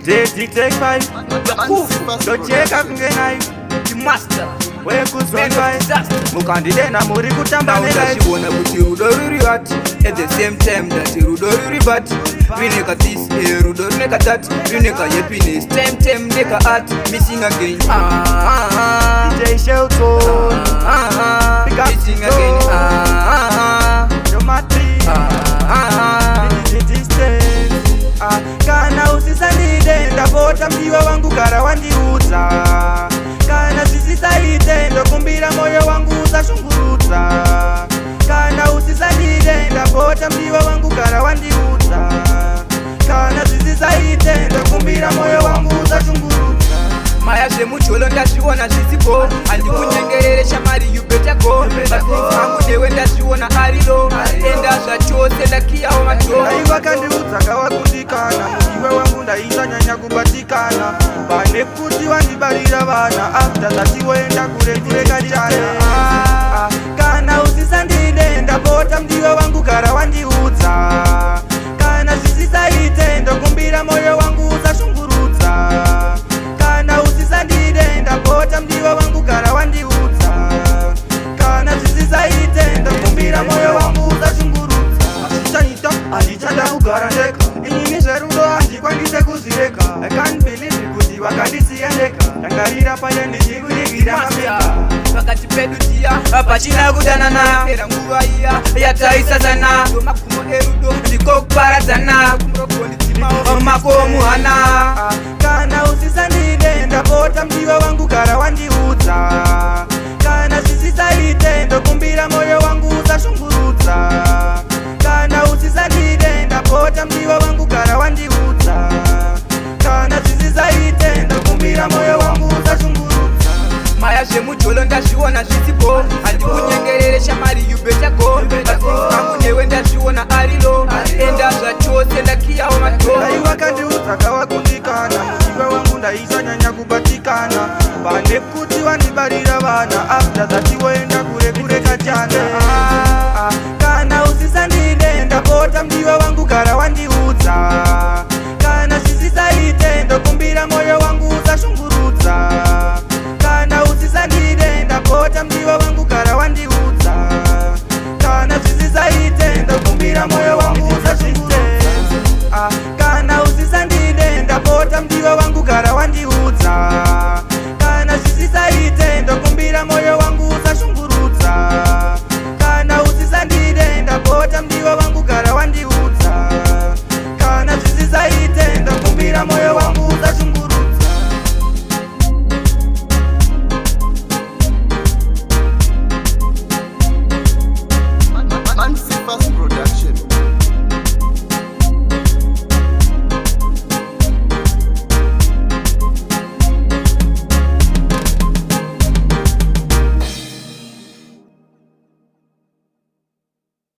Daddy take five. Ndocheka kunge knife. The master. Man of Wekuzongai. disaster. Mukandidena muri kutamba nelife. Ndazviona kuti rudo ruri hot. At the same time ndati rudo ruri bad. Rineka this, rudo rineka that. Rineka happiness time time neka art. Missing again, ah, ah, ah. DJ Shelton. Ah, ah, Pick up missing again, ah, ah, ah. Yomatri. Ah, ah, ah. Distance. Ah, kana usisandide, ndapota mdiwa wangu, gara wandiudza. Kana zvisisaite, ndokumbira moyo wangu usashungurudza. Kana usisandide, ndapota mdiwa wangu, gara wandiudza. Kana zvisisaite, ndokumbira moyo wangu usashungurudza. Maya, zvemujolo ndazviona zvisipo. Handikunyengerere shamari, you better go. Mafeelings angu newe ndazviona arilo. Enda zvachose, ndakiyawo madoor. Dai vakandiudza kawakundikana, mudiwa wangu, ndaisanyanya kubatikana. Pane kuti wandibarira vana, after that woenda kure kure kachana. Ah, kana usisandide, ndapota mudiwa wangu, gara wandiudza. Kana zvisisaite, ndokumbira moyo wangu usashungurudza. Kana usisandide, ndapota mudiwa wangu, gara wandiudza. Kana zvisisaite, ndokumbira moyo wangu usashungurudza. Hazvichaita, handichada kugara ndega inini. Zverudo handikwanise kuzvirega. I can't believe kuti wakandisiya ndega. Ndangarira paya ndichikudigira mapega. Pakati pedu tiya pachina kudanana. Pera nguva iya yataisazana. Magumo erudo ndiko kuparadzana. Makomuhana. Ah, kana usisandide, ndapota mudiwa wangu, gara wandiudza. Kana zvisisaite, ndokumbira moyo wangu usashungurudza. Kana usisandide, ndapota mudiwa wangu, gara wandiudza. Kana zvisisaite, ndokumbira moyo wangu usashungurudza. Maya, zvemujolo ndazviona zvisipo. Handikunyengerere shamari, you better go. Mafeelings angu newe ndazviona arilo. Enda zvachose, ndakiyawo madoor. Dai vakandiudza kawaku